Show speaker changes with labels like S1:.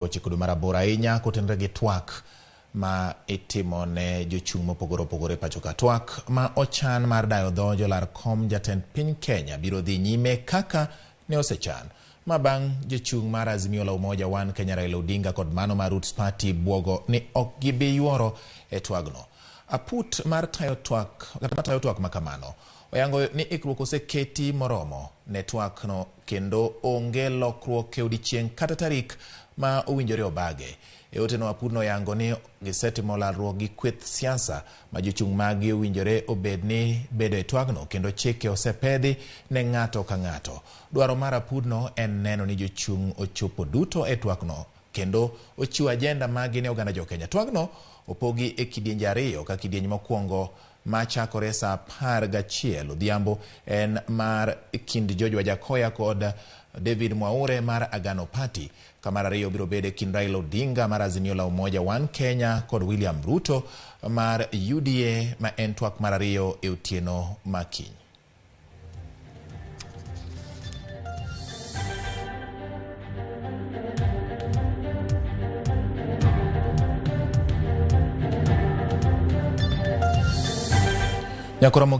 S1: 9 dwe mar aboro ahinya kotenore gi twak ma itimo ne jochung' mopogore opogore pacho ka. Twak ma ochan mar dayo dho jolar kom jatend piny Kenya biro dhi nyime kaka ne osechan. Ma bang' jochung' mar Azimio la Umoja One Kenya Raila Odinga kod mano mar Roots Party buogo ni ok gibi yuoro e twagno. Aput mar tayo twak kata matayo twak makamano oyango ni ikruok oseketi moromo ne twak no kendo onge lokruok e odiechieng' kata tarik ma owinjore obage. E ote no Aput noyango ni gisetimo lalruok gi kweth siasa ma jochung' maggi owinjore obed ni bedo e twagno kendo chike osepedhi ne ng'ato ka ng'ato. Dwaro mar Apudno en neno ni jochung' ochopo duto e twakno kendo ochiwo ajenda maggi ne oganda jokenya. Twagno opogi e kidienje ariyo ka kidieny mokwongo machakore saa 11 odhiambo en mar kind George Wajackoyah kod David Mwaure mar Agano Party. Ka mar ariyo biro bedo e kind Raila Odinga mar Azimio la Umoja One Kenya kod William Ruto mar UDA ma en twak mar ariyo e otieno ma kiny. Nyakoromo.